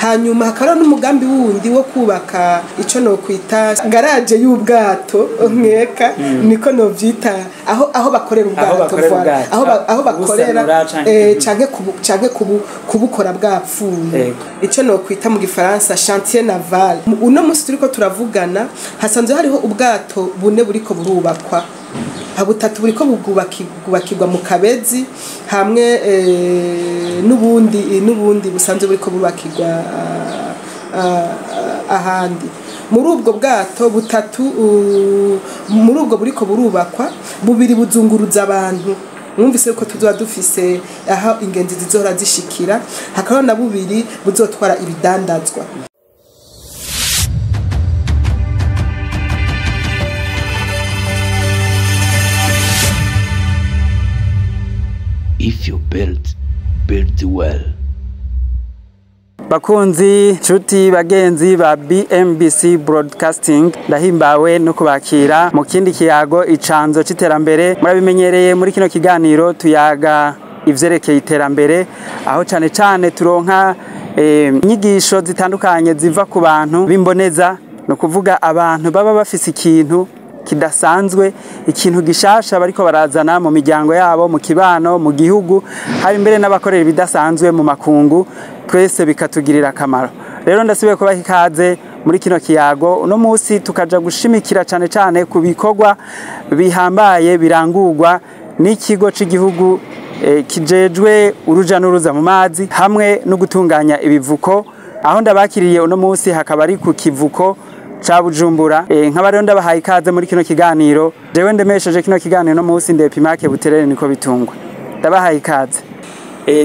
Hanyuma hakaba n'umugambi wundi wo kubaka ico no kwita garage y'ubwato, nkeka niko no vyita, aho bakorera ubwato, aho bakorera canke kubukora bwapfuye, ico no kwita mu gifaransa chantier naval. Uno musi turiko turavugana hasanzwe hariho ubwato bune buriko burubakwa, butatu buriko bwubakirwa mu Kabezi, hamwe n'ubundi busanzwe buriko burubakirwa ahandi. Muri ubwo bwato butatu, muri ubwo buriko burubakwa, bubiri buzunguruza abantu, mwumvise yuko tuzoba dufise aho ingenzi zizohora zishikira, hakaba na bubiri buzotwara ibidandazwa. If you build, build well. Bakunzi, nshuti, bagenzi ba BMBC Broadcasting, ndahimbawe no kubakira mu kindi kiyago icanzo c'iterambere. Murabimenyereye, muri kino kiganiro tuyaga ivyerekeye iterambere, aho cane cane turonka inyigisho zitandukanye ziva ku bantu b'imboneza, no kuvuga abantu baba bafise ikintu kidasanzwe, ikintu gishasha bariko barazana mu miryango yabo, mu kibano, mu gihugu, hari mbere n'abakorera ibidasanzwe mu makungu, twese bikatugirira akamaro. Rero ndasubiye kubaha ikaze muri kino kiyago. Uno munsi tukaja gushimikira cane cane ku bikorwa bihambaye birangurwa n'ikigo c'igihugu kijejwe uruja n'uruza mu mazi hamwe no gutunganya ibivuko. Aho ndabakiriye uno munsi hakaba ari ku kivuko ca Bujumbura. Nkaba rero ndabahaye ikaze muri kino kiganiro. Jewe ndemesheje kino kiganiro no munsi Ndepimake Buterere niko bitungwa. Ndabahaye ikaze.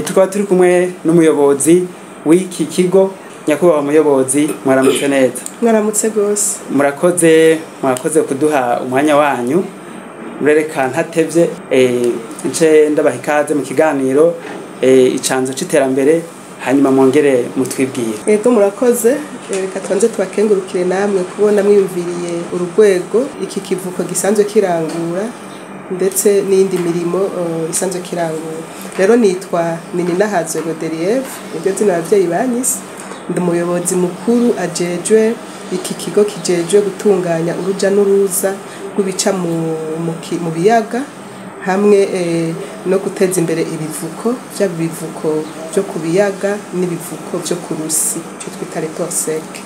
Tukaba turi kumwe n'umuyobozi w'iki kigo. Nyakubahwa muyobozi, mwaramutse neza. Mwaramutse gose. Murakoze kuduha umwanya wanyu. Murereka ntatevye, nce ndabaha ikaze mu kiganiro icanzo c'iterambere, hanyuma mwongere mutwibwire. Ego, murakoze. Reka tubanze tubakengurukire namwe kubona mwiyumviriye urugwego iki kivuko gisanzwe kirangura, ndetse n'indi mirimo isanzwe kirangura. Rero nitwa Nininahazwe Godelieve, niryo zina abavyeyi banyise. Ndi umuyobozi mukuru ajejwe iki kigo kijejwe gutunganya uruja n'uruza rw'ibica mu biyaga, hamwe no guteza imbere ibivuko, vyaba ibivuko vyo ku biyaga n'ibivuko vyo ku rusi, ico twita les ports secs.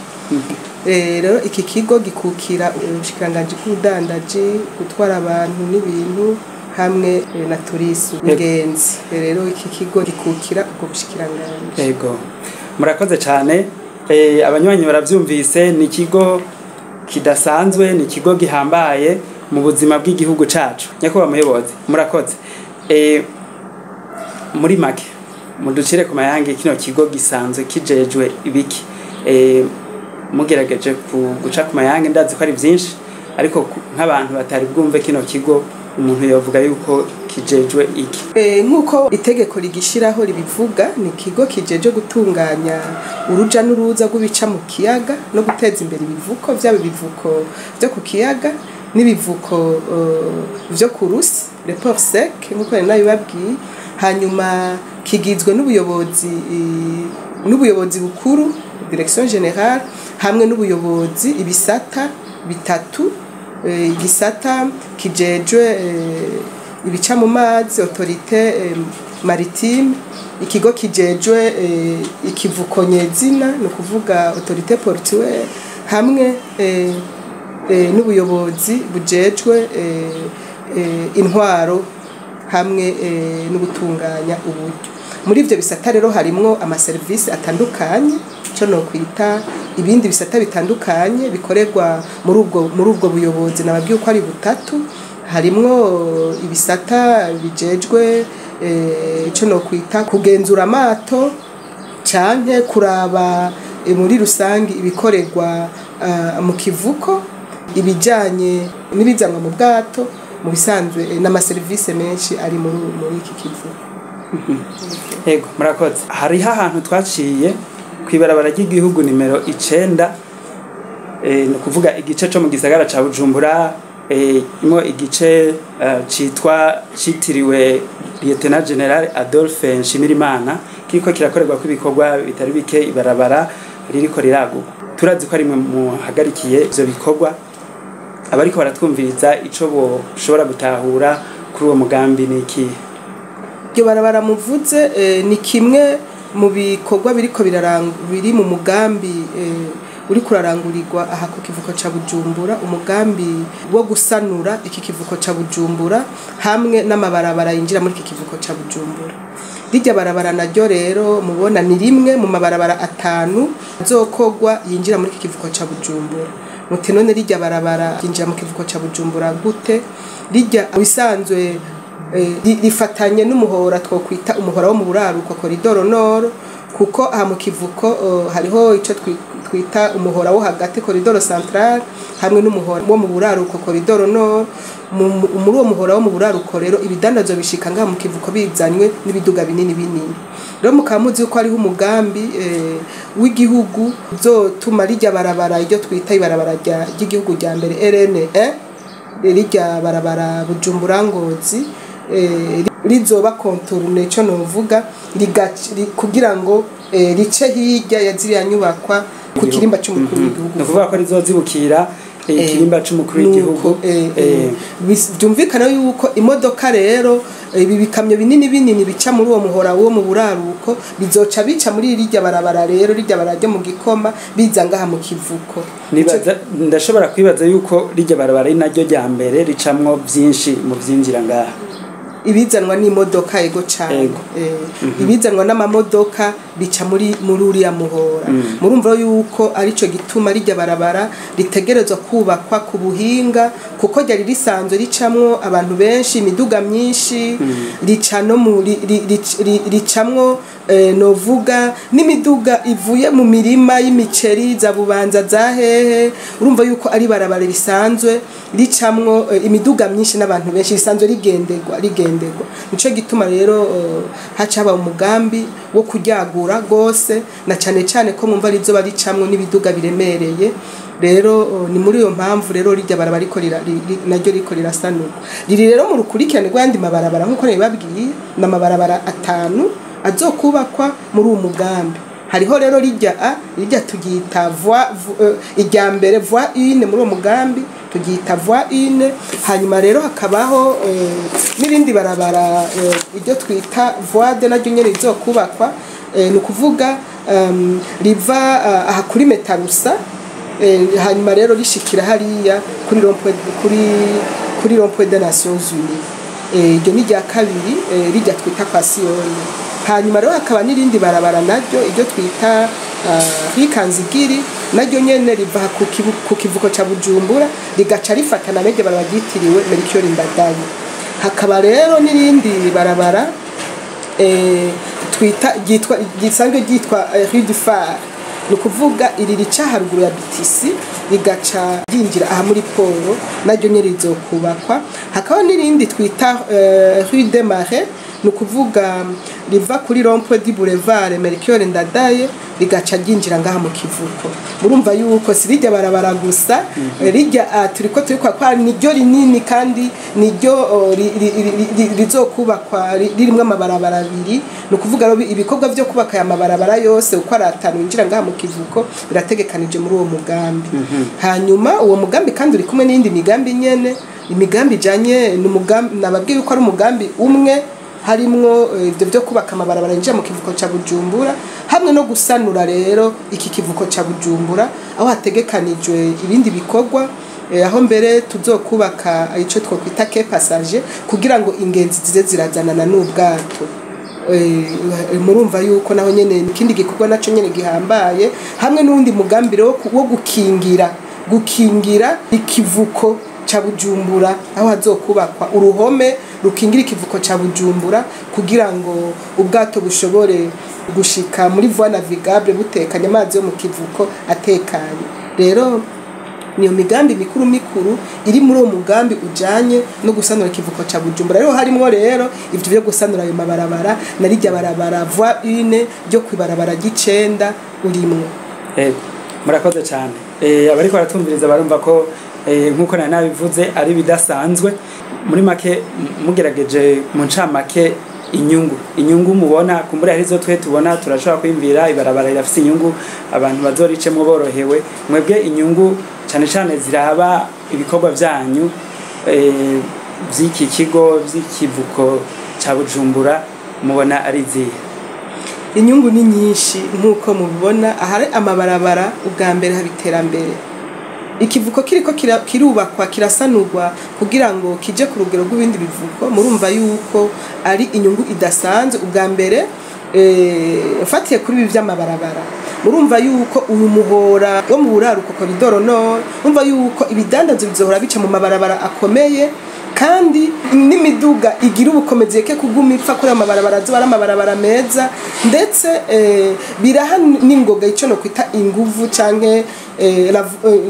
Rero iki kigo gikukira ubushikiranganji bw'ubudandaji, gutwara abantu n'ibintu, hamwe na tourisme, ingenzi. Rero iki kigo gikukira ubwo bushikiranganji. Yego, murakoze cyane. Abanywanyi baravyumvise, ni ikigo kidasanzwe, ni ikigo gihambaye mu buzima bw'igihugu cacu. Nyakubahwa muyobozi, murakoze. Muri make muducire ku mayange, kino kigo gisanzwe kijejwe ibiki? Mugerageje guca ku mayange, ndazi ko ari byinshi, ariko nk'abantu batari bwumve kino kigo, umuntu yovuga yuko kijejwe iki? Nk'uko itegeko rigishiraho ribivuga, ni ikigo kijeje gutunganya uruja n'uruza rw'ibica mu kiyaga no guteza imbere ibivuko, vyaba ibivuko vyo ku kiyaga n'ibivuko vyo ku rusi, les ports secs, nk'uko nari nabibabwiye. Hanyuma kigizwe n'ubuyobozi bukuru, direction générale, hamwe n'ubuyobozi ibisata bitatu: igisata kijejwe ibica mu mazi, autorité maritime, ikigo kijejwe ikivuko nyezina, ni ukuvuga autorité portuaire, hamwe n'ubuyobozi bujejwe intwaro hamwe no gutunganya uburyo. Muri ivyo bisata rero harimwo amaserivisi atandukanye, ico no kwita ibindi bisata bitandukanye bikorerwa muri ubwo buyobozi nababwiye uko ari butatu. Harimwo ibisata bijejwe ico no kwita kugenzura amato canke kuraba muri rusangi ibikorerwa mu kivuko, ibijanye n'ibizanwa mu bwato, mu bisanzwe n'amaserivisi menshi ari muri iki kivuko. Yego, murakoze. Hariho ahantu twaciye kw'ibarabara ry'igihugu nimero 9, ni ukuvuga igice co mu gisagara ca Bujumbura, mo igice citwa citiriwe Lieutenant General Adolphe Nshimirimana. kiriko kirakorerwa ko ibikorwa bitari bike, ibarabara ririko riragurwa. Turazi ko ari mwe muhagarikiye ivyo bikorwa. Abariko baratwumviriza, ico boshobora gutahura kuri uwo mugambi ni ikihe? Iryo barabara muvuze ni kimwe mu bikorwa biriko biri mu mugambi uri kurarangurirwa aha ku kivuko ca Bujumbura, umugambi wo gusanura iki kivuko ca Bujumbura hamwe n'amabarabara yinjira muri iki kivuko ca Bujumbura. Rirya barabara naryo rero mubona ni rimwe mu mabarabara atanu azokogwa yinjira muri iki kivuko ca Bujumbura. Muti none rirya barabara yinjira mu kivuko ca Bujumbura gute? Rirya bisanzwe rifatanye n'umuhora twokwita umuhora wo mu buraruko, corridor nord, kuko aha mu kivuko hariho ico twita umuhora wo hagati, corridor central, hamwe n'umuhora wo mu buraruko, corridor nord. Muri uwo muhora wo mu buraruko rero, ibidandazwa bishika ngaha mu kivuko bizanywe n'ibiduga binini binini. Rero mukaba muzi yuko hariho umugambi w'igihugu uzotuma rirya barabara, iryo twita ibarabara ry'igihugu rya mbere, RN rirya barabara Bujumbura Ngozi, rizoba contourné, ico novuga kugira ngo rice hirya ya ziriya nyubakwa ku kirimba c'umukuru w'igihugu. Ni ukuvuga ko rizozibukira ikirimba c'umukuru w'igihugu. Nuko, byumvikana yuko imodoka rero, ibi bikamyo binini binini bica muri uwo muhora wo mu buraruko, bizoca bica muri rirya barabara rero, rirya barabara ryo mu Gikoma, biza ngaha mu kivuko. Nibaza, ndashobora kwibaza yuko rirya barabara ari naryo rya mbere ricamwo vyinshi mu vyinjira ngaha. Ibizanwa n'imodoka, ego cane. Ibizanwa n'amamodoka bica muri uriya muhora. Murumva yuko arico gituma rirya barabara ritegerezwa kubakwa ku buhinga, kuko ryari risanzwe ricamwo abantu benshi, imiduga myinshi, rica no muri ricamwo novuga n'imiduga ivuye mu mirima y'imiceri za Bubanza, za hehe. Urumva yuko ari barabara risanzwe ricamwo imiduga myinshi n'abantu benshi, risanzwe rigenderwa. Nico gituma rero haca haba umugambi wo kuryagura gose, na cane cane ko mwumva rizoba ricamwo n'ibiduga biremereye. Rero ni muri iyo mpamvu rero rirya barabara riko naryo riko rirasanurwa. Riri rero mu rukurikirane rw'ayandi mabarabara, nk'uko nabibabwiye, ni amabarabara atanu azokubakwa muri uwo mugambi. Hariho rero rirya a rirya turyita voie irya mbere, voie une, muri uwo mugambi turyita voie une. Hanyuma rero hakabaho n'irindi barabara, iryo twita voie deux, naryo nyene rizokubakwa. Ni ukuvuga riva aha kuri Metarusa, hanyuma rero rishikira hariya kuri rond-point, kuri rond-point des Nations Unies. Iryo ni irya kabiri, rirya twita kwa Siyoni. Hanyuma rero hakaba n'irindi barabara naryo, iryo twita Rikanzigiri, naryo nyene riva ku kivuko ca Bujumbura, rigaca rifatana n'iryo barabara ryitiriwe Melchior Ndadaye. Hakaba rero n'irindi barabara twita ryitwa, gisanzwe ryitwa Rue du Phare, ni ukuvuga iri rica haruguru ya BTC, rigaca ryinjira aha muri port, naryo nyene rizokubakwa. Hakaba n'irindi twita Rue des Marais, ni ukuvuga riva kuri rond-point du boulevard Melchior Ndadaye, rigaca ryinjira ngaha mu kivuko. Murumva yuko si rirya barabara gusa, rirya turiko turiko kwa niryo rinini, kandi niryo rizokubakwa ririmwo amabarabara abiri. Ni ukuvuga rero ibikorwa vyo kubaka aya mabarabara yose uko ari atanu yinjira ngaha mu kivuko birategekanije muri uwo mugambi. Hanyuma uwo mugambi kandi uri kumwe n'iyindi migambi nyene, imigambi ijanye n'umugambi nababwiye yuko ari umugambi umwe, harimwo ivyo vyo kubaka amabarabara yinjira mu kivuko ca Bujumbura, hamwe no gusanura rero iki kivuko ca Bujumbura, aho hategekanijwe ibindi bikorwa, aho mbere tuzokubaka ico twokwita quai passager, kugira ngo ingenzi zize zirazanana n'ubwato. Murumva yuko naho nyene ikindi gikorwa naco nyene gihambaye, hamwe n'uwundi mugambi rero wo gukingira ikivuko ca Bujumbura, aho hazokubakwa uruhome rukingira ikivuko ca Bujumbura, kugira ngo ubwato bushobore gushika muri voie navigable butekanye, amazi yo mu kivuko atekanye. Rero niyo migambi mikuru mikuru iri muri uwo mugambi ujanye no gusanura ikivuko ca Bujumbura. Rero harimwo rero ivyo vyo gusanura ayo mabarabara na rirya barabara voie une ryo kwibarabara ry'icenda urimwo. Yego, murakoze cyane. Abariko baratwumviriza barumva ko nkuko nari nabivuze ari bidasanzwe. Muri make, mugerageje mu ncamake. Inyungu mubona kumbura harizo twe tubona turashobora kwimvira ibarabara rirafise inyungu, abantu bazoricemwo borohewe. Mwebwe inyungu cyane cyane ziraba ibikorwa vyanyu vy'iki kigo vy'ikivuko ca Bujumbura, mubona ari izihe? Inyungu ni nyinshi nk'uko mubibona. Ahari amabarabara, ubwa mbere haba iterambere. Ikivuko kiriko kirubakwa, kirasanurwa kugira ngo kije ku rugero rw'ibindi bivuko. Murumva yuko ari inyungu idasanzwe. Ubwa mbere, mfatiye kuri ibi vy'amabarabara, murumva yuko uyu muhora wo mu buraruko, corridor nord, murumva yuko ibidandazo bizohora bica mu mabarabara akomeye, kandi n'imiduga igira ubukomezi yeke kuguma ipfa kuri ayo mabarabara, azoba ari amabarabara meza. Ndetse biraha n'ingoga, ico no kwita inguvu canke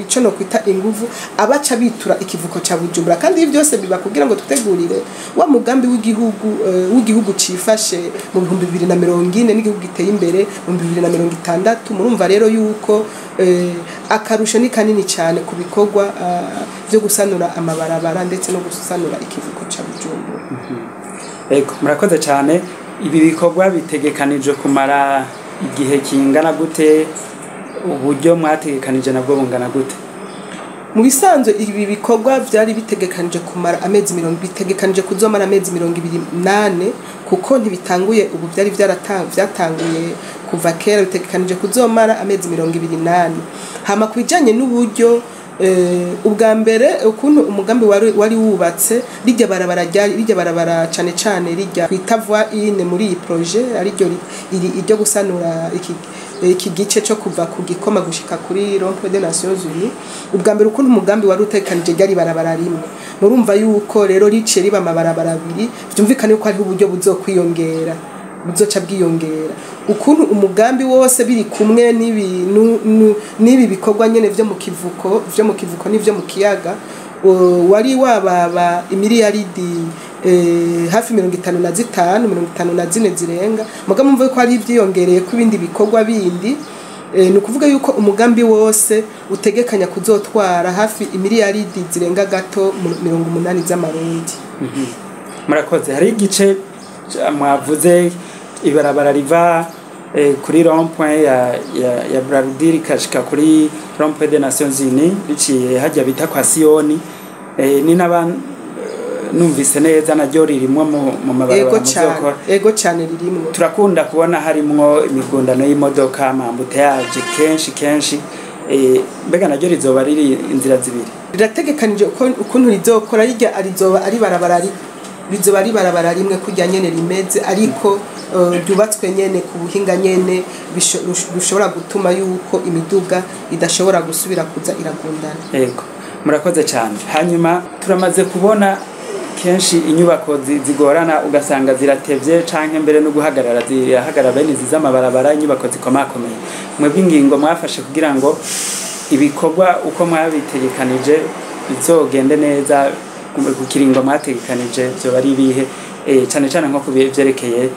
ico no kwita inguvu abaca bitura ikivuko ca Bujumbura. Kandi ibi byose biba kugira ngo tutegurire wa mugambi w'igihugu cifashe mu 2040 n'igihugu giteye imbere mu 2060. Murumva rero yuko akarusho ni kanini cyane ku bikorwa byo gusanura amabarabara ndetse no gusanura ikivuko ca Bujumbura. Ego, murakoze cyane. Ibi bikorwa bitegekanije kumara igihe kingana gute? Uburyo mwategekanije nabwo bungana gute? Mu bisanzwe ibi bikorwa byari bitegekanije kumara amezi mirongo, bitegekanije kuzomara amezi 24, kuko ntibitanguye ubu, byari vyatanguye kuva kera. Bitegekanije kuzomara amezi 24. Hama ku bijanye n'uburyo, ubwa mbere ukuntu umugambi wari wubatse, rijya barabara ryari rijya barabara cane cane rijya kwita voie une muri iyi projet, ariryo iryo gusanura iki gice cyo kuva ku Gikoma gushika kuri Rond-Point des Nations Unies. Ubwa mbere ukuntu umugambi wari utekanije, ryari barabara rimwe. Murumva yuko rero riciye riba amabarabara abiri, vyumvikane yuko hariho uburyo buzokwiyongera, buzoca bwiyongera. Ukuntu umugambi wose biri kumwe n'ibi bikorwa nyene vyo mu kivuko n'ivyo mu kiyaga, wari wababa imiliyaridi hafi 55, 54 zirenga. Muga mumva yuko hari ivyiyongereye ko ibindi bikorwa bindi. Ni ukuvuga yuko umugambi wose utegekanya kuzotwara hafi imiliyaridi zirenga gato 80 z'amarundi. Murakoze. Hari igice mwavuze, ibarabara riva kuri rond-point ya Brarudi rikashika kuri rond-point des Nations Unies, riciye hajya bita kwa Siyoni. Ni naba numvise neza, naryo ririmwo mu mabarabara Ego cane. muzokora? Ego cane, ririmwo. Turakunda kubona harimwo imigundano y'imodoka, ama embouteillage kenshi kenshi. Mbega naryo rizoba riri inzira zibiri? Rirategekanije ukuntu rizokora. Rirya rizoba ari barabara rizoba ari barabara rimwe kurya nyene rimeze, ariko ryubatswe nyene ku buhinga nyene bushobora gutuma yuko imiduga idashobora gusubira kuza iragundana. Ego, murakoze cyane. Hanyuma turamaze kubona kenshi inyubako zigorana, ugasanga ziratevye canke mbere no guhagarara zirahagarara, bene izi z'amabarabara, inyubako zikomakomeye. Mwebwe ingingo mwafashe kugira ngo ibikorwa uko mwabitegekanije bizogende neza ku kiringo mwategekanije vyoba ari ibihe? Cane cane nko kubyerekeye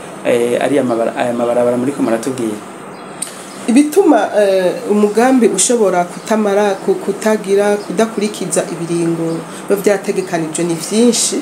ari aya mabarabara muriko muratubwira. Ibituma umugambi ushobora kutamara kutagira kudakurikiza ibiringo biba vyategekanijwe ni vyinshi.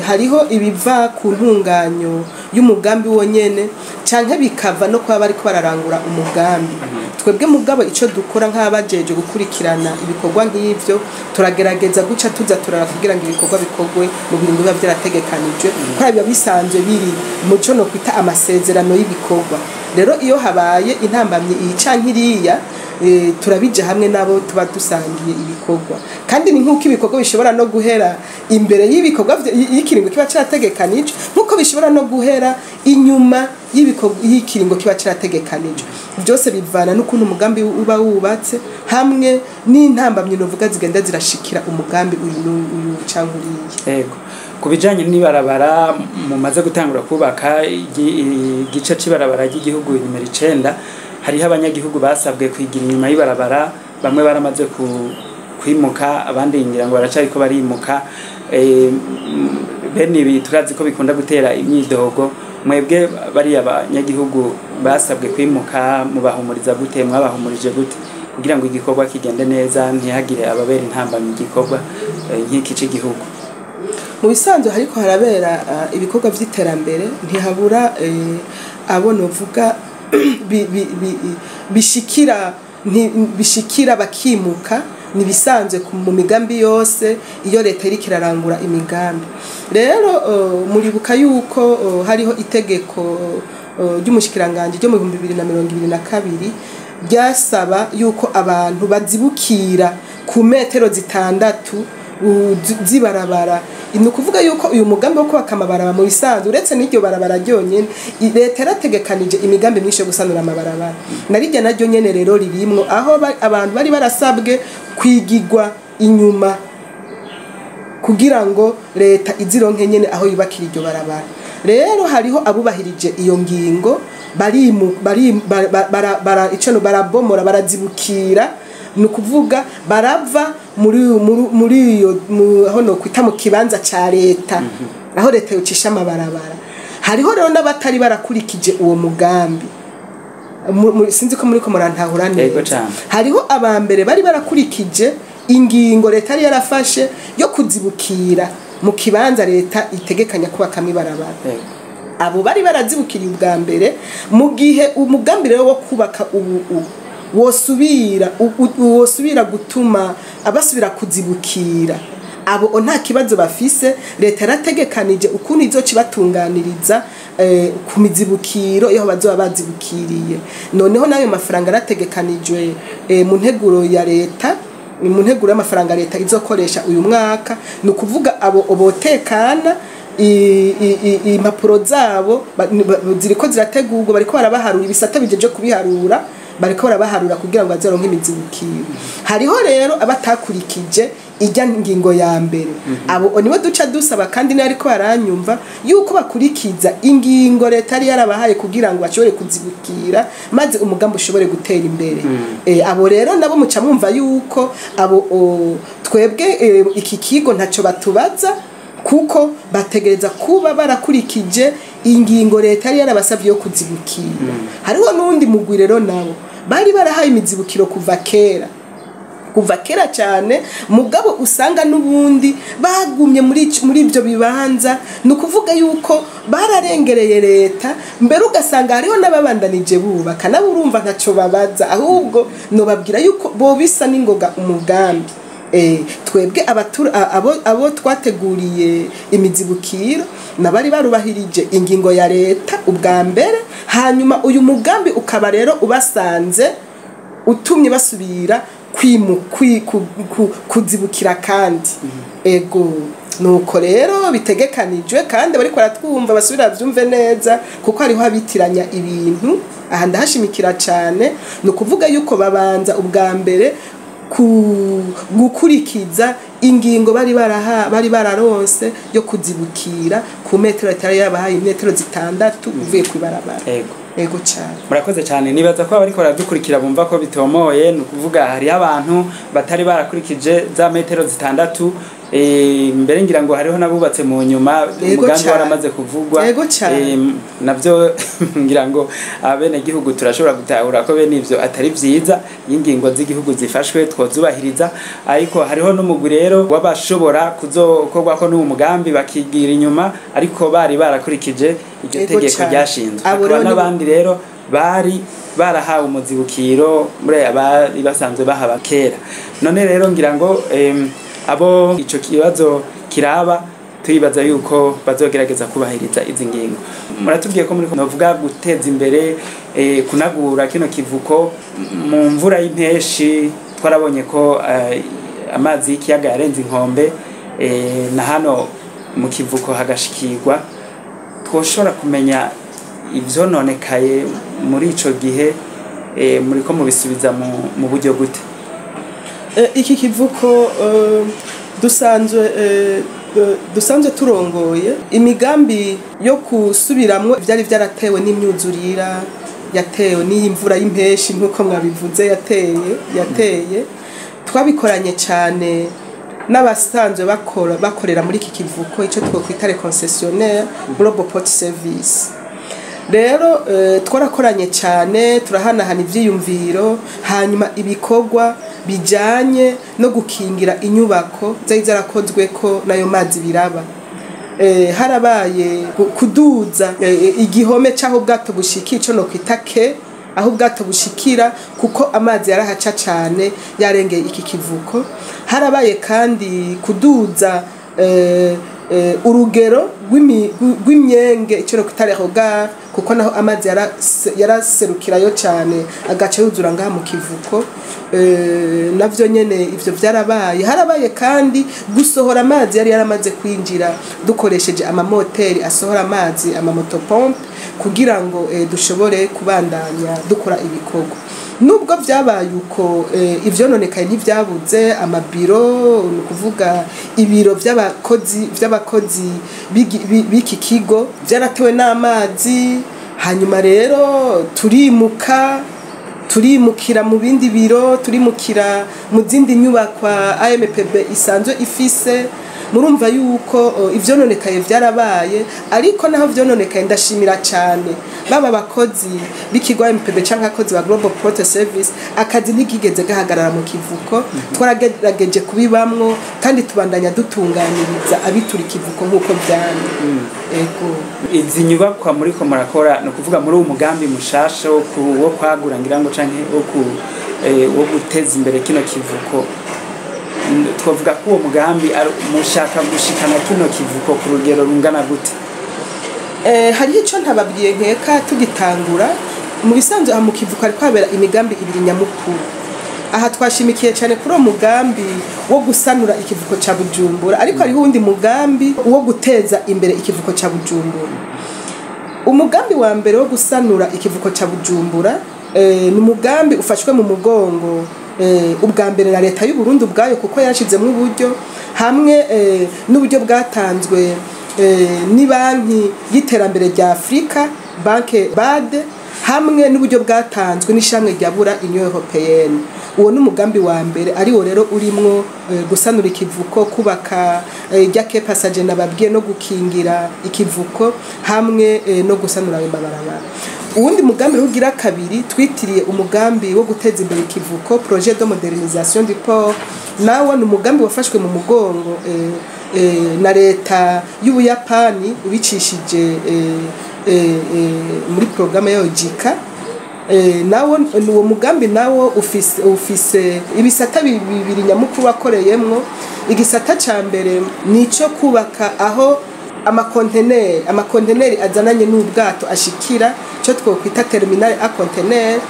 Hariho ibiva ku ntunganyo y'umugambi wonyene, canke bikava no kuba bariko bararangura umugambi. Twebwe mugabo ico dukora nk'abajeje gukurikirana ibikorwa nk'ivyo, turagerageza guca tuza turara kugira ngo ibikorwa bikorwe mu biringo biba vyarategekanijwe, kubera biba bisanzwe biri mu co no kwita amasezerano y'ibikorwa. Rero iyo habaye intambamyi iyi canke iriya, turabija hamwe nabo tuba dusangiye ibikorwa. Kandi ni nk'uko ibikorwa bishobora no guhera imbere y'ibikorwa y'ikiringo kiba carategekanijwe, nk'uko bishobora no guhera inyuma y'ikiringo kiba carategekanijwe. Byose bivana n'ukuntu umugambi uba wubatse, hamwe n'intambamyi novuga zigenda zirashikira umugambi uyu n'uyu canke uriya. Yego. Ku bijanye n'ibarabara mumaze gutangura kubaka, igice c'ibarabara ry'igihugu nimero 9, hariho abanyagihugu basabwe kwigira inyuma y'ibarabara. Bamwe baramaze kwimuka, abandi ngira ngo baracariko barimuka. Bene ibi turazi ko bikunda gutera imyidogo. Mwebwe bariya banyagihugu basabwe kwimuka mubahumuriza gute, mwabahumurije gute kugira ngo igikorwa kigende neza, ntihagire ababera intambamyi igikorwa nk'iki c'igihugu? Mu bisanzwe hariko harabera ibikorwa vy'iterambere, ntihabura abo novuga bishikira bishikira bakimuka. Ni bisanzwe mu migambi yose iyo leta iriko irarangura imigambi. Rero muribuka yuko hariho itegeko ry'umushikiranganji ryo mu 2022 ryasaba yuko abantu bazibukira ku metero 6 z'ibarabara. Ni ukuvuga yuko uyu mugambi wo kubaka amabarabara, mu bisanzwe uretse n'iryo barabara ryonyene, leta yarategekanije imigambi myinshi yo gusanura amabarabara, narirya naryo nyene rero ririmwo, aho abantu bari barasabwe kwigigwa inyuma kugira ngo leta izironke nyene aho yubakira iryo barabara. Rero hariho abubahirije iyo ngingo, barimu bari bara, bara, ico no barabomora, barazibukira, ni ukuvuga barava muri iyo aho no kwita mu kibanza ca leta, aho leta yocisha amabarabara. Hariho rero n'abatari barakurikije uwo mugambi. Sinzi ko muriko murantahura Yego neza. Cane. Hariho abambere bari barakurikije ingingo leta yari yarafashe yo kuzibukira mu kibanza leta itegekanya kubakamwo ibarabara. Abo bari barazibukiriye ubwa mbere, mu gihe umugambi rero wo kubaka ubu wosubira gutuma abasubira kuzibukira, abo nta kibazo bafise. Leta yarategekanije ukuntu izoca ibatunganiriza ku mizibukiro iyo bazoba bazibukiriye. Noneho n'ayo mafaranga yarategekanijwe mu nteguro ya leta, mu nteguro y'amafaranga leta izokoresha uyu mwaka. Ni ukuvuga abo botekana, impapuro zabo ziriko zirategurwa, bariko barabaharura, ibisata bijeje kubiharura bariko barabaharura kugira ngo bazoronke imizibukiro. Hariho rero abatakurikije ijya ngingo ya mbere, abo nibo duca dusaba, kandi niyo ariko baranyumva, yuko bakurikiza ingingo leta yari yarabahaye kugira ngo bashobore kuzibukira, maze umugambi ushobore gutera imbere. Abo rero nabo muca mwumva yuko abo twebwe iki kigo ntaco batubaza, kuko bategereza kuba barakurikije ingingo leta yari yarabasavye yo kuzibukira. Hariho n'uwundi mugwi rero nabo bari barahaye imizibukiro kuva kera, kuva kera cyane, mugabo usanga n'ubundi bagumye muri ibyo bibanza. Ni ukuvuga yuko bararengereye leta mbere, ugasanga hariho n'ababandanije bubaka. Nabo urumva ntacyo babaza, ahubwo nobabwira yuko bo bisa n'ingoga umugambi. Twebwe abo twateguriye imizibukiro nabari barubahirije ingingo ya leta ubwa mbere, hanyuma uyu mugambi ukaba rero ubasanze utumye basubira kuzibukira kandi. Ego, nuko rero bitegekanijwe, kandi bariko baratwumva basubira bavyumve neza, kuko hariho abitiranya ibintu. Aha ndahashimikira cane. Ni ukuvuga yuko babanza ubwa mbere gukurikiza ingingo bari bararonse yo kuzibukira ku metero itari yabahaye, imetero 6 uvuye kw'ibarabara. Ego cyane. Murakoze cyane. Nibaza ko abariko baradukurikira bumva ko bitomoye. Ni ukuvuga hariho abantu batari barakurikije za metero 6, mbere ngira ngo hariho n'abubatse mu nyuma umugambi waramaze kuvugwa. Yego cane. Navyo ngira ngo abenegihugu turashobora gutahura ko bene ivyo atari vyiza. Iyo ingingo z'igihugu zifashwe twozubahiriza, ariko hariho n'umugwi rero w'abashobora kuzokorwako n'uwo mugambi bakigira inyuma, ariko bari barakurikije iryo tegeko ryashinzwe. Abo Hakaba rero n'abandi rero bari barahawe umuzibukiro muri abari basanzwe bahaba kera. None rero ngira ngo abo ico kibazo kiraba, turibaza yuko bazogerageza kubahiriza izi ngingo. Muratubwiye ko muri novuga guteza imbere kunagura kino kivuko. Mu mvura y'impeshi twarabonye ko amazi y'ikiyaga yarenze inkombe, na hano mu kivuko hagashikirwa. Twoshobora kumenya ivyononekaye muri ico gihe, muriko mubisubiza mu buryo gute? Iki kivuko dusanzwe turongoye imigambi yo kusubiramwo ivyari vyaratewe n'imyuzurira yatewe n'iyi mvura y'impeshi, nk'uko mwabivuze, yateye. Twabikoranye cyane n'abasanzwe bakorera muri iki kivuko, icyo twokwita les concessionnaires Global Port Service. Rero twarakoranye cyane, turahanahana ivyiyumviro, hanyuma ibikorwa bijanye no gukingira inyubako zari zarakozwe ko n'ayo mazi biraba. Harabaye kuduza igihome c'aho ubwato bushikira, ico no kwita quai, aho ubwato bushikira, kuko amazi yarahaca cane yarengeye iki kivuko. Harabaye kandi kuduza urugero rw'imyenge, ico no kwita regard, kuko naho amazi yaraserukirayo cane agaca yuzura ngaha mu kivuko. Navyo nyene ivyo vyarabaye. Harabaye kandi gusohora amazi yari yaramaze kwinjira dukoresheje amamoteri asohora amazi, amamotopompe, kugira ngo dushobore kubandanya dukora ibikorwa. Nubwo vyabaye uko, ivyononekaye ntivyabuze. Amabiro, ni ukuvuga ibiro vy'abakozi b'iki kigo, vyaratewe n'amazi. Hanyuma rero turimuka, turimukira mu bindi biro, turimukira mu zindi nyubakwa AMPB isanzwe ifise. Murumva yuko ivyononekaye vyarabaye, ariko naho vyononekaye ndashimira cane baba abakozi b'ikigo AMPB canke abakozi ba Global Port Service. Akazi ntikigeze gahagarara mu kivuko. Twaragerageje kubibamwo kandi tubandanya dutunganiriza abitura ikivuko nk'uko vyamye. Ego. Izi nyubakwa muriko murakora, ni ukuvuga muri uwo mugambi mushasha wo kwagura, ngira ngo, canke wo guteza imbere kino kivuko, twavuga ko uwo mugambi mushaka gushikana kino kivuko ku rugero rungana gute? Hariho ico ntababwiye nkeka tugitangura. Mu bisanzwe aha mu kivuko hariko habera imigambi ibiri nyamukuru. Aha twashimikiye cyane kuri uwo mugambi wo gusanura ikivuko ca Bujumbura, ariko hariho uwundi mugambi wo guteza imbere ikivuko ca Bujumbura. Umugambi wa mbere wo gusanura ikivuko ca Bujumbura ni umugambi ufashwe mu mugongo ubwa mbere na leta y'u Burundi ubwayo, kuko yarashizemwo uburyo, hamwe n'uburyo bwatanzwe ni banki y'iterambere rya Afurika, banke BAD, hamwe n'uburyo bwatanzwe n'ishamwe rya bura Union Européenne. Uwo ni umugambi wa mbere, ariwo rero urimwo gusanura ikivuko, kubaka rya quai passager nababwiye, no gukingira ikivuko, hamwe no gusanura ayo mabarabara. Uwundi mugambi ugira kabiri twitiriye umugambi wo guteza imbere ikivuko, projet de modernisation du port, nawo ni umugambi wafashwe mu mugongo na leta y'Ubuyapani ubicishije muri programme yayo JICA. Nawo uwo mugambi nawo ufise ibisata bibiri nyamukuru wakoreyemwo. Igisata ca mbere nico kubaka aho amakonteneri azananye n'ubwato ashikira, cyo twokwita terminal à conteneurs.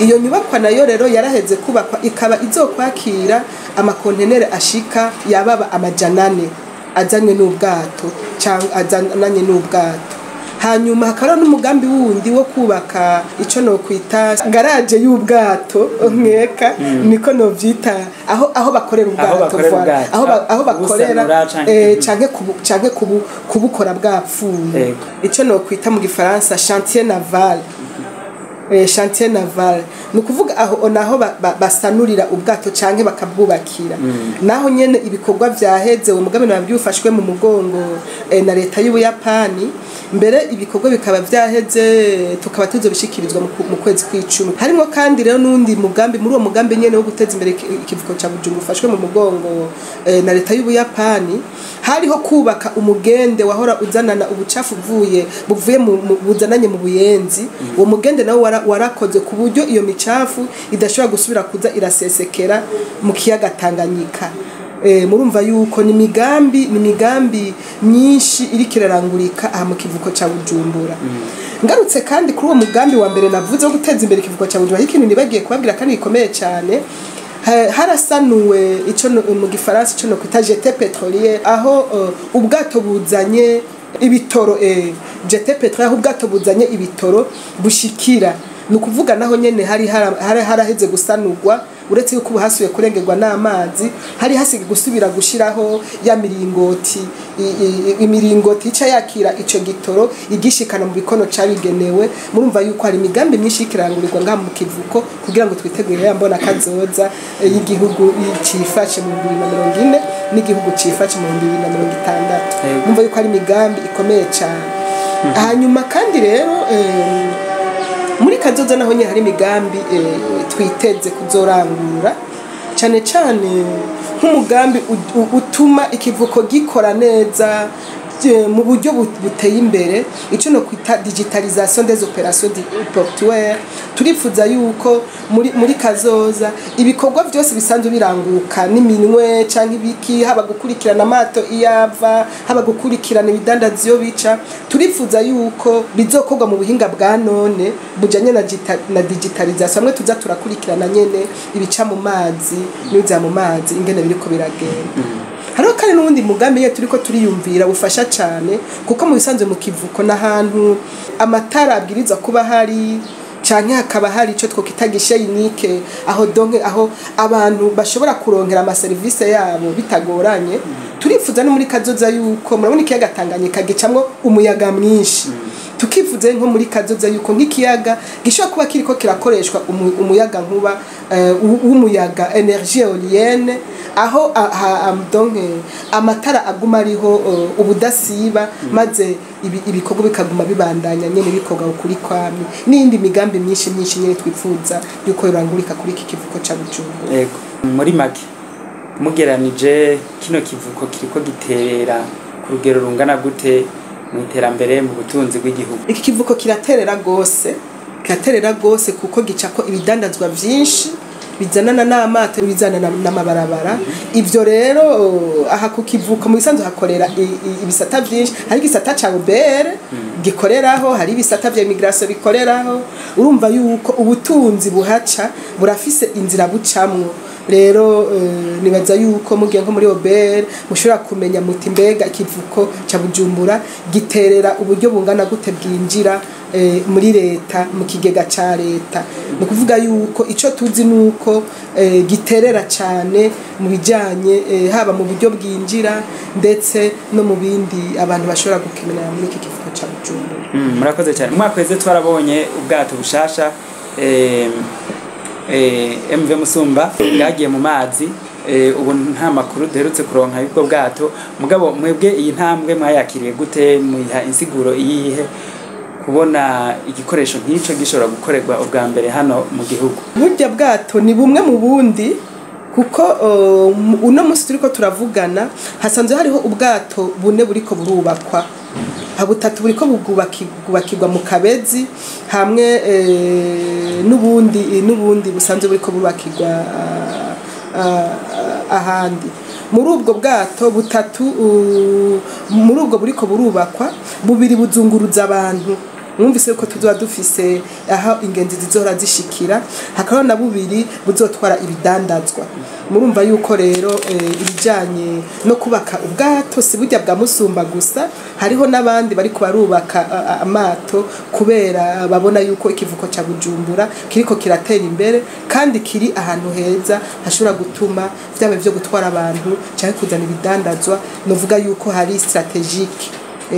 Iyo nyubakwa nayo rero yaraheze kubakwa, ikaba izokwakira amakonteneri ashika yababa 400 azanywe n'ubwato cyangwa azananye n'ubwato. Hanyuma hakaba n'umugambi wundi wo kubaka ico nokwita garage y'ubwato, nkeka niko novyita, aho bakorera Aho ubwato. bakorera Voilà. ubwato. Aho bakorera Kubusanura canke canke kubukora bwapfuye, ico nokwita mu gifaransa chantier naval. Chantier naval ni ukuvuga aho naho basanurira ubwato canke bakabwubakira. Naho nyene ibikorwa vyaheze. Uwo mugambi nabyo ufashwe mu mugongo na leta y'Ubuyapani. Mbere ibikorwa bikaba vyaheze, tukaba tuzobishikirizwa mu kwezi kw'icumi. Harimo kandi rero n'undi mugambi muri uwo mugambi nyene wo guteza imbere ikivuko ca Bujumbura, ufashwe mu mugongo na leta y'Ubuyapani. Hariho kubaka umugende wahora uzanana ubucafu buvuye buvuye buzananye mu Buyenzi. Uwo mugende nawo warakoze ku buryo iyo micafu idashobora gusubira kuza irasesekera mu kiyaga Tanganyika. Murumva yuko ni imigambi myinshi iriko irarangurika aha mu kivuko ca Bujumbura. Ngarutse kandi kuri uwo mugambi wa mbere navuze wo guteza imbere ikivuko ca Bujumbura, ikintu nibagiye kubabwira kandi gikomeye cyane: harasanuwe ico mu gifaransa ico no kwita jetée pétrolière, aho ubwato buzanye ibitoro, jetée pétrolière, aho ubwato buzanye ibitoro bushikira. Ni ukuvuga naho nyene hari haraheze gusanurwa. Uretse yuko ubu hasubiye kurengerwa n'amazi, hari hasigaye gusubira gushiraho ya miringoti, imiringoti ica yakira ico gitoro igishikana mu bikono cabigenewe. Murumva yuko hari imigambi myinshi ikirangurirwa ngaha mu kivuko kugira ngo twitegurire ya mbona kazoza y'igihugu cifashe mu 2040 n'igihugu cifashe mu 2060. Murumva yuko hari imigambi ikomeye cyane. Hanyuma kandi rero muri kazoza naho nyine hari imigambi twiteze kuzorangura, cyane cyane nk'umugambi utuma ikivuko gikora neza. mu buryo buteye imbere, icyo no kwita digitalisation des opérations portuaires. Turifuza yuko muri kazoza ibikorwa byose bisanzwe biranguka n'iminwe canke ibiki, haba gukurikirana amato iyava, haba gukurikirana ibidandazi iyo bica, turifuza yuko bizokorwa mu buhinga bwa none bujanye na digitalisation, hamwe tuza turakurikirana nyene ibica mu mazi n'ibiza mu mazi ingene biriko biragenda. Hariho kandi n'uwundi mugambi iyo turiko turiyumvira bufasha cane, kuko mu bisanzwe mu kivuko n'ahantu amatara abwirizwa kuba hari, canke hakaba hari ico twokwita guichet unique, aho donc aho abantu bashobora kuronkera amaserivisi yabo bitagoranye. Turifuza no muri kazoza yuko murabona ikiyaga Tanganyika gicamwo umuyaga mwinshi, tukifuza nko muri kazoza yuko nk'ikiyaga gishobora kuba kiriko kirakoreshwa umuyaga nkuba w'umuyaga, énergie éolienne, aho donc amatara aguma ariho ubudasiba, maze ibikorwa bikaguma bibandanya nyene bikorwa ukuri kwamye, n'iyindi migambi myinshi myinshi nyene twifuza yuko yorangurika kuri iki kivuko ca Bujumbura. Yego, muri make mugeranije, kino kivuko kiriko giterera ku rugero rungana gute mu iterambere, mu butunzi bw'igihugu? Iki kivuko kiraterera gose, kiraterera gose, kuko gicako ibidandazwa vyinshi bizanana n'amato, bizanana n'amabarabara. Ivyo rero aha ku kivuko mu bisanzwe hakorera ibisata vyinshi. Hari igisata ca OBR gikoreraho, hari ibisata vya immigration bikoreraho. Urumva yuko ubutunzi buhaca burafise inzira bucamwo. Rero nibaza yuko mugiye nko muri OBR mushobora kumenya muti: mbega ikivuko ca Bujumbura giterera uburyo bungana gute bwinjira muri leta, mu kigega ca leta? Ni ukuvuga yuko ico tuzi nuko giterera cane mu bijanye haba mu buryo bwinjira, ndetse no mu bindi abantu bashobora gukenera muri iki kivuko ca Bujumbura. Murakoze cyane. Umwaka weze twarabonye ubwato bushasha MV Musumba bwagiye mu mazi. Ubu nta makuru duherutse kuronka y'ubwo bwato. Mugabo mwebwe iyi ntambwe mwayakiriye gute? Muyiha insiguro iyihe, kubona igikoresho nk'ico gishobora gukorerwa ubwa mbere hano mu gihugu? Burya bwato ni bumwe mu bundi, kuko uno munsi turiko turavugana hasanzwe hariho ubwato bune buriko burubakwa. Butatu buriko bwubakirwa mu Kabezi, hamwe n'ubundi busanzwe buriko burubakirwa ahandi. Muri ubwo bwato butatu muri ubwo buriko burubakwa, bubiri buzunguruza abantu, mwumvise ko tuzoba dufise aho ingenzi zizohora zishikira, hakaba na bubiri buzotwara ibidandazwa. Murumva yuko rero ibijanye no kubaka ubwato si burya bwa Musumba gusa, hariho n'abandi bariko barubaka amato, kubera babona yuko ikivuko ca Bujumbura kiriko kiratera imbere kandi kiri ahantu heza hashobora gutuma vyaba vyo gutwara abantu canke kuzana ibidandazwa. Novuga yuko hari stratégique,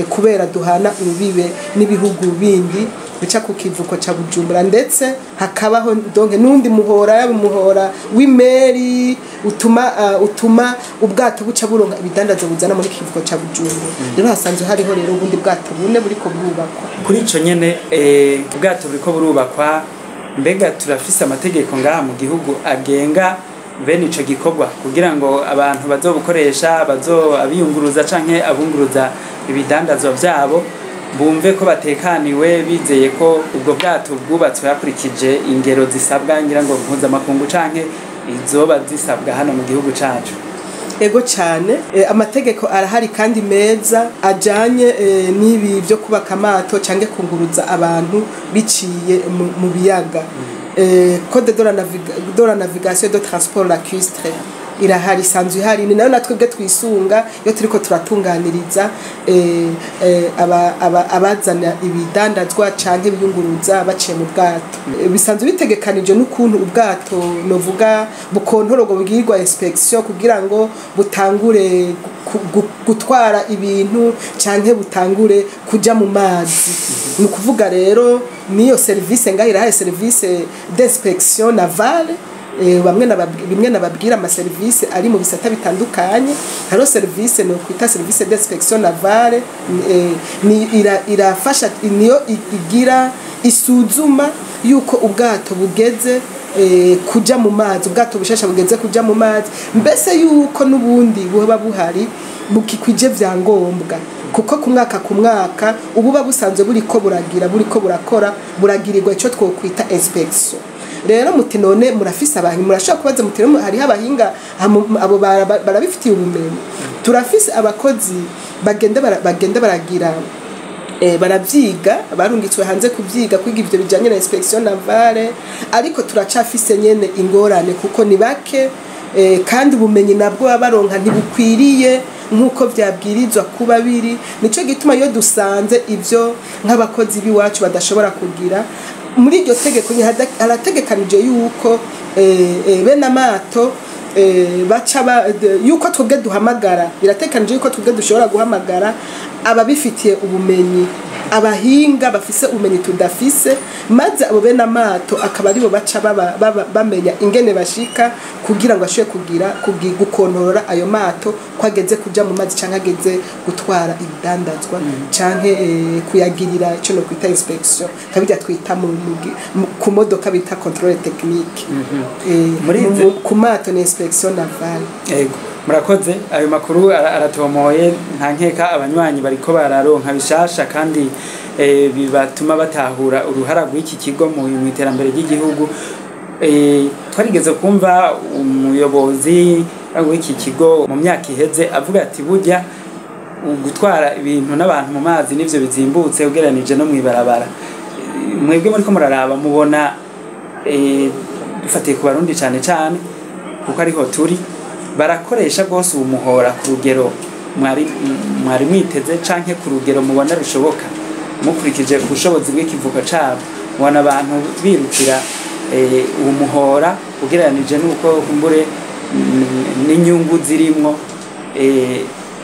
kubera duhana urubibe n'ibihugu bindi bica ku kivuko ca Bujumbura, ndetse hakabaho donc n'undi muhora, yaba umuhora w'imeri utuma ubwato buca buronka ibidandazo buzana muri kivuko ca Bujumbura. Rero hasanzwe hariho rero ubundi bwato bune buriko burubakwa. Kuri ico nyene, ubwato buriko burubakwa, mbega turafise amategeko ngaha mu gihugu agenga bene ico gikorwa, kugira ngo abantu bazobukoresha, bazo abiyunguruza canke abunguruza ibidandazwa vyabo, bumve ko batekaniwe, bizeye ko ubwo bwato bwubatswe hakurikije ingero zisabwa, ngira ngo mpuzamakungu canke izoba zisabwa hano mu gihugu cacu? Ego cyane, amategeko arahari kandi meza ajanye n'ibi byo kubaka amato cyangwa kunguruza abantu biciye mu biyaga. Code de la navigation de transport lacustre irahari, isanzwe ihari. Ni nayo natwebwe twisunga iyo turiko turatunganiriza abazana ibidandazwa canke ibiyunguruza baciye mu bwato. Bisanzwe bitegekanije n'ukuntu ubwato novuga bukontororwa, bugirwa inspection kugira ngo butangure gutwara ibintu canke butangure kuja mu mazi. Ni ukuvuga rero niyo service ngaho irahaye, service d'inspection navale. Bimwe nababwira amaserivisi ari mu bisata bitandukanye, hariho service no kwita service d'inspection navale, ni irafasha, niyo igira isuzuma yuko ubwato bugeze. kuja mu mazi, ubwato bushasha bugeze kuja mu mazi, mbese yuko n'ubundi buba buhari bukikwije vyangombwa, kuko ku mwaka ku mwaka ububa busanzwe buriko buragira, buriko burakora, buragirirwa ico twokwita inspection. Rero muti none murafise abantu, murashobora kubaza muti none hariho abahinga abo barabifitiye ubumenyi. Turafise abakozi bagenda baragira baravyiga, barungitswe hanze kuvyiga, kwiga ivyo bijanye na inspection navale, ariko turacafise nyene ingorane kuko ni bake, kandi ubumenyi nabwo baba baronka ntibukwiriye nkuko vyabwirizwa kuba biri. Nico gituma iyo dusanze ivyo nk'abakozi b'iwacu badashobora kugira, muri iryo tegeko harategekanije yuko bene amato baca yuko twebwe duhamagara, biratekanije yuko twebwe dushobora guhamagara ababifitiye ubumenyi, abahinga bafise ubumenyi tudafise, maze abo bene amato akaba aribo baca bamenya ingene bashika kugira ngo ashobore gukontorora ayo mato ko ageze kuja mu mazi canke ageze gutwara ibidandazwa canke kuyagirira ico no kwita inspection, kabirya twita ku modoka bita contrôle technique. Ku mato ni inspection navale. Yego, murakoze, ayo makuru aratomoye, nta nkeka abanywanyi bariko bararonka bishasha kandi bibatuma batahura uruhara rw'iki kigo mu iterambere ry'igihugu. Twarigeze kumva umuyobozi w'iki kigo mu myaka iheze avuga ati burya gutwara ibintu n'abantu mu mazi nivyo bizimbutse ugereranije no mw'ibarabara. Mwebwe muriko muraraba mubona, dufatiye ku Barundi cane cane kuko ariho turi, barakoresha rwose uwo muhora ku rugero mwari mwiteze canke ku rugero mubona rushoboka mukurikije ubushobozi bw'ikivuko cabo? Mubona abantu birukira uwo muhora ugereranije n'uko kumbure n'inyungu zirimwo,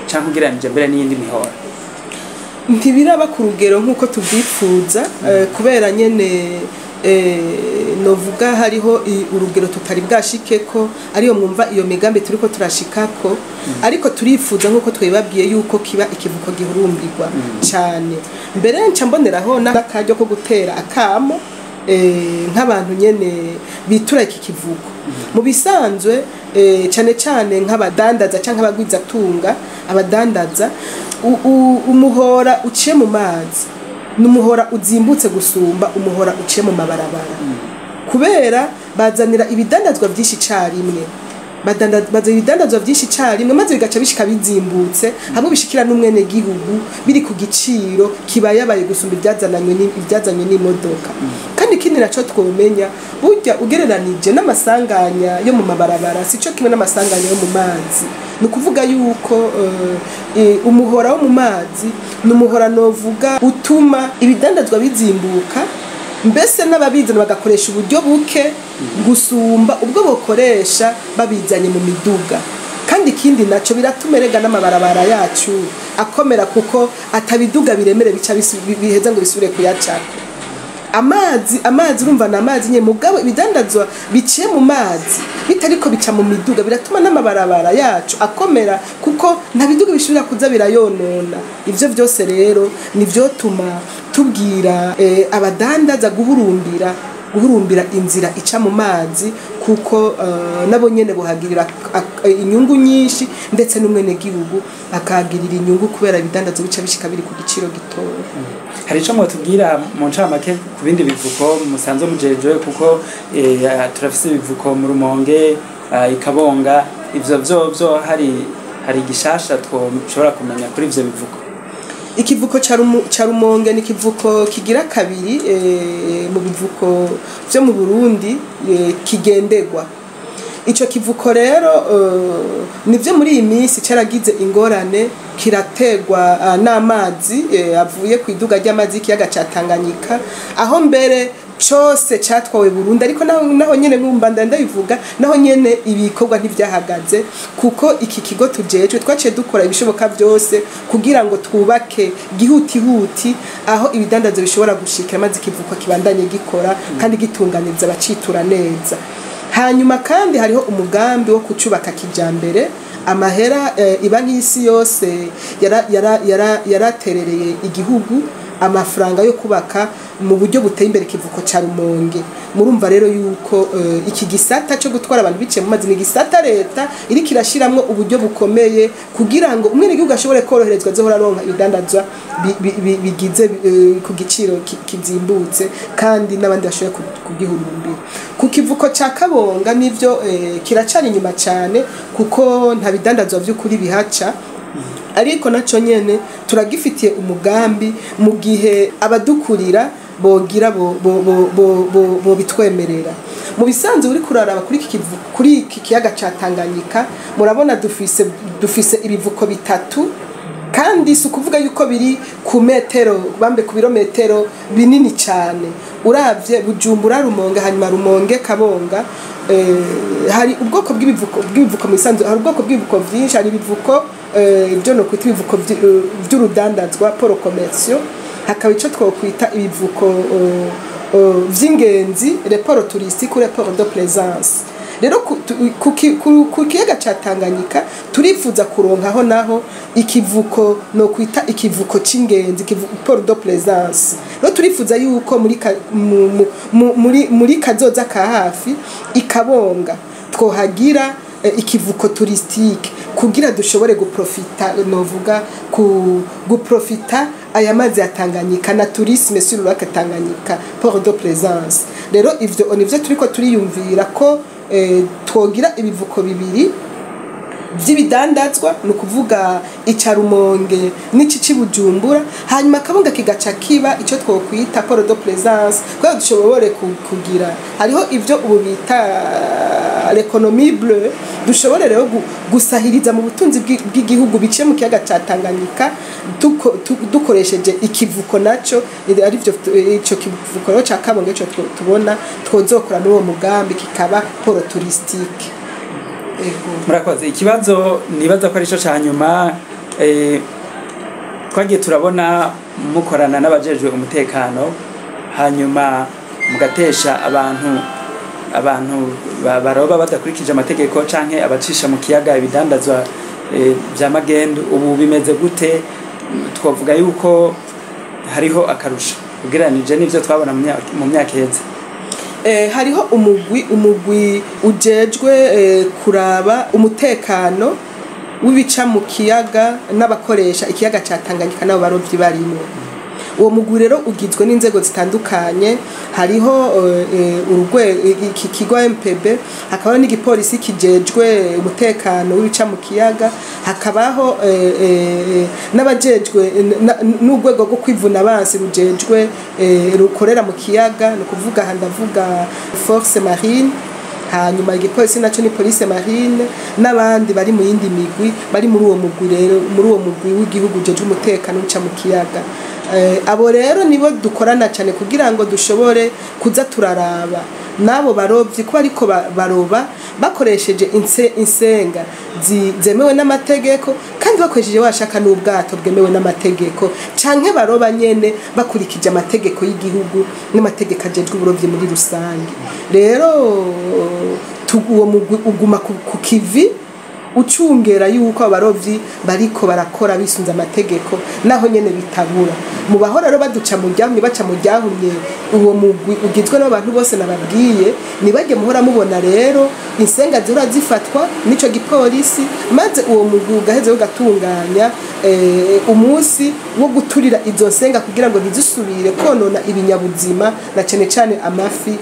canke ugereranije mbere n'iyindi mihora? Ntibiraba ku rugero nk'uko tubyifuza, kubera nyene novuga hariho urugero tutari bwashikeko, ariyo mwumva iyo migambi turiko turashikako, ariko turifuza nk'uko twebabwiye yuko kiba ikivuko gihurumbirwa cane. Mbere nca mboneraho n'akaryo ko gutera akamo nk'abantu nyene bitura iki kivuko. Mu bisanzwe cane cane nk'abadandaza canke abagwizatunga, abadandaza, umuhora uciye mu mazi ni umuhora uzimbutse gusumba umuhora uciye mu mabarabara, kubera bazanira ibidandazwa vyinshi icarimwe, bazanira ibidandazwa vyinshi icarimwe, maze bigaca bishika bizimbutse, hamwe bishikira n'umwene gihugu biri ku giciro kibayabaye gusumba ibyazanywe n'imodoka. Kandi ikindi naco twomenya, burya ugereranije n'amasanganya yo mu mabarabara sico kimwe n'amasanganya yo mu mazi. Ni ukuvuga yuko umuhora wo mu mazi ni umuhora novuga utuma ibidandazwa bizimbuka, mbese n'ababizana bagakoresha uburyo buke gusumba ubwo bokoresha babizanye mu miduga. Kandi ikindi naco biratuma erega n'amabarabara yacu akomera, kuko atabiduga biremere bica biheza ngo bisubire kuyacako. Amazi urumva ni amazi nyene, mugabo ibidandazwa biciye mu mazi bitariko bica mu miduga biratuma n'amabarabara yacu akomera, kuko nta biduga bishobora kuza birayonona. Ivyo vyose rero nivyotuma tubwira abadandaza guhurumbira inzira ica mu mazi, kuko nabo nyene bohagirira inyungu nyinshi, ndetse n'umwenegihugu akahagirira inyungu kubera ibidandazo bica bishika biri ku giciro gitoya. Hari ico mwotubwira mu ncamake ku bindi bivuko musanzwe mujejwe, kuko turafise ibivuko mu Rumonge, Ikabonga, ivyo vyovyo hari igishasha twoshobora kumenya kuri ivyo bivuko? Ikivuko ca Rumonge ni ikivuko kigira kabiri mu bivuko vyo mu Burundi kigendegwa. Ico kivuko rero nivyo muri iyi minsi caragize ingorane, kirategwa n'amazi avuye ku iduga ry'amazi y'ikiyaga ca Tanganyika, aho mbere cose catwawe Burundi, ariko naho nyene nkumva ndabivuga, naho nyene ibikorwa ntivyahagaze, kuko iki kigo tujejwe twaciye dukora ibishoboka byose kugira ngo twubake gihutihuti aho ibidandazo bishobora gushikira, maze ikivuko kibandanye gikora kandi gitunganiriza abacitura neza. Hanyuma kandi hariho umugambi wo kucubaka kijambere, amahera ibanki y'isi yose yaraterereye igihugu amafaranga yo kubaka mu buryo buteye imbere ikivuko ca Rumonge. Murumva rero yuko iki gisata cyo gutwara abantu biciye mu mazi ni gisata leta iriko irashiramwo uburyo bukomeye kugira ngo umwenegihugu ashobore koroherezwa azohora aronka ibidandazwa bigize ku giciro kizimbutse kandi n'abandi bashobore kugihurumbira. Ku kivuko ca Kabonga nivyo kiracari inyuma cyane kuko nta bidandazwa vy'ukuri bihaca, ariko naco nyene turagifitiye umugambi mu gihe abadukurira bogira bo bitwemerera. Mu bisanzwe uri kuraraba kuri iki kiyaga ca Tanganyika, murabona dufise ibivuko bitatu, kandi si ukuvuga yuko biri ku metero bambe ku birometero binini cyane. Uravye Bujumbura Rumonge, hanyuma Rumonge Kabonga, hari ubwoko bw'ibivuko mu bisanzwe, hari ubwoko bw'ibivuko vyinshi. Hari ibivuko byo no kwita ibivuko vy'urudandazwa port commercial, hakaba ico twokwita ibivuko vy'ingenzi les ports touristiques ou les ports de plaisance. Rero ku kiyaga ca Tanganyika turifuza kuronkaho naho ikivuko no kwita ikivuko c'ingenzi, port de plaisance. Rero turifuza yuko muri kazoza ka hafi ikabonga twohagira ikivuko touristique kugira dushobore guprofita, novuga ku guprofita aya mazi ya Tanganyika na tourisme sur le lac Tanganyika, port de plaisance. Rero ivyo nivyo turiko turiyumvira ko twogira ibivuko bibiri vy'ibidandazwa, ni ukuvuga ica Rumonge n'ici c'i Bujumbura, hanyuma Kabonga kigaca kiba ico twokwita port de plaisance, kugira dushobore kugira hariho ivyo ubu bita l'économie bleue, dushobore rero gusahiriza mu butunzi bw'igihugu biciye mu kiyaga ca Tanganyika dukoresheje ikivuko naco ari byo ico kivuko rero ca Kabonga ico tubona twozokora muri uwo mugambi kikaba port touristique. Murakoze. Ikibazo nibaza ko arico ca nyuma, twagiye turabona mukorana n'abajejwe umutekano, hanyuma mugatesha abantu baroba badakurikije amategeko canke abacisha mu kiyaga ibidandazwa vya magendu. Ubu bimeze gute? Twavuga yuko hariho akarusho ugereranije n'ivyo twabona mu myaka iheze. Hariho umugwi ujejwe kuraba umutekano w'ibica mu kiyaga n'abakoresha ikiyaga ca Tanganyika n'abo barovyi barimwo. Uwo mugwi rero ugizwe n'inzego zitandukanye, hariho iki kigo MPB, hakabaho n'igipolisi kijejwe umutekano w'ibica mu kiyaga, hakabaho n'abajejwe n'urwego rwo kwivuna abansi rujejwe rukorera mu kiyaga, ni ukuvuga aha ndavuga force marine, hanyuma igipolisi naco ni police marine, n'abandi bari mu yindi migwi bari muri uwo mugwi. Rero muri uwo mugwi w'igihugu ujejwe umutekano w'ibica mu kiyaga, abo rero nibo dukorana cyane kugira ngo dushobore kuza turaraba n'abo barovyi ko ariko baroba bakoresheje insenga zemewe n'amategeko, kandi bakoresheje washaka n'ubwato bwemewe n'amategeko, canke baroba nyene bakurikije amategeko y'igihugu n'amategeko ajejwe uburovyi muri rusange. Rero uwo mugwi uguma ku kivi ucungera yuko abarovyi bariko barakora bisunze amategeko, naho nyene bitabura mu bahora rero baduca mu ryahumye, baca mu ryahumye. Uwo mugwi ugizwe n'abantu bose nababwiye, nibajye muhora mubona rero insenga zihora zifatwa n'ico gipolisi, maze uwo mugwi ugaheza ugatunganya umunsi wo guturira izo nsenga kugira ngo ntizisubire konona ibinyabuzima na cane cane amafi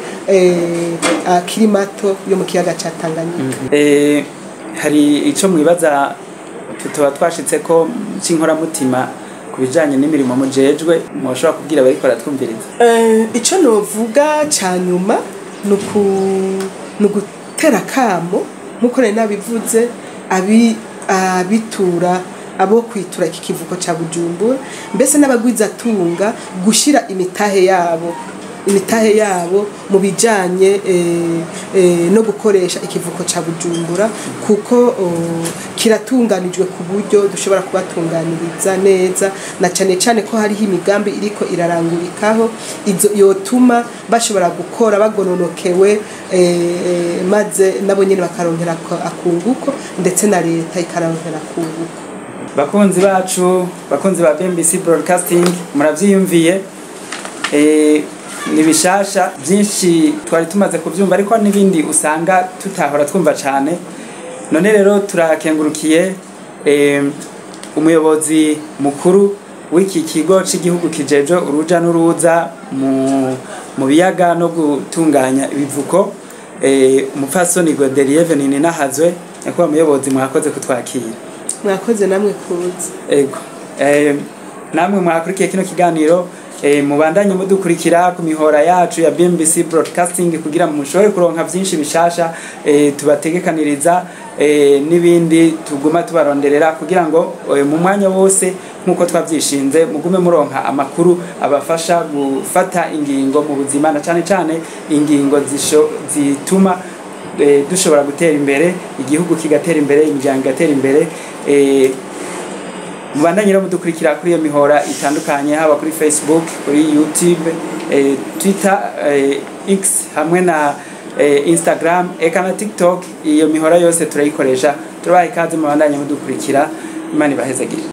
akiri mato yo mu kiyaga ca Tanganyika. Hari ico mwibaza tuba twashitse ko c'inkoramutima ku bijanye n'imirimo mujejwe mwoshobora kubwira abariko baratwumviriza? Ico novuga ca nyuma ni ugutera akamo, nk'uko nari nabivuze, abitura abo kwitura iki kivuko ca Bujumbura, mbese n'abagwizatunga gushira imitahe yabo mu bijanye no gukoresha ikivuko ca Bujumbura, kuko kiratunganijwe ku buryo dushobora kubatunganiriza neza, na cane cane ko hariho imigambi iriko irarangurikaho izo yotuma bashobora gukora bagononokewe, maze nabo nyene bakaronkera akunguko, ndetse na leta ikaronkera akunguko. Bakunzi bacu, bakunzi ba BMBC Broadcasting, muravyiyumviye. Ni bishasha byinshi twari tumaze kubyumva, ariko n'ibindi usanga tutahora twumva cyane. None rero turakengurukiye umuyobozi mukuru w'iki kigo cy'igihugu kijeje uruja n'uruza mu biyaga no gutunganya ibivuko, umupfasoni Godelieve Nininahazwe. Nyakubahwa muyobozi, mwakoze kutwakira. Mwakoze namwe kuza. Ego. Namwe mwakurikiye kino kiganiro, mubandanye mudukurikira ku mihora yacu ya BMBC Broadcasting kugira mushobore kuronka byinshi bishasha tubategekaniriza, n'ibindi tuguma tubaronderera kugira ngo mu mwanya wose nk'uko twabyishinze mugume muronka amakuru abafasha gufata ingingo mu buzima, na cyane cyane ingingo zituma dushobora gutera imbere, igihugu kigatera imbere, imiryango igatera imbere. Mubandanye rero mudukurikira kuri iyo mihora itandukanye, haba kuri Facebook, kuri YouTube, Twitter, X hamwe na Instagram eka na TikTok. Iyo mihora yose turayikoresha. Turabaha ikaze, mubandanye mudukurikira. Imana ibahezagire.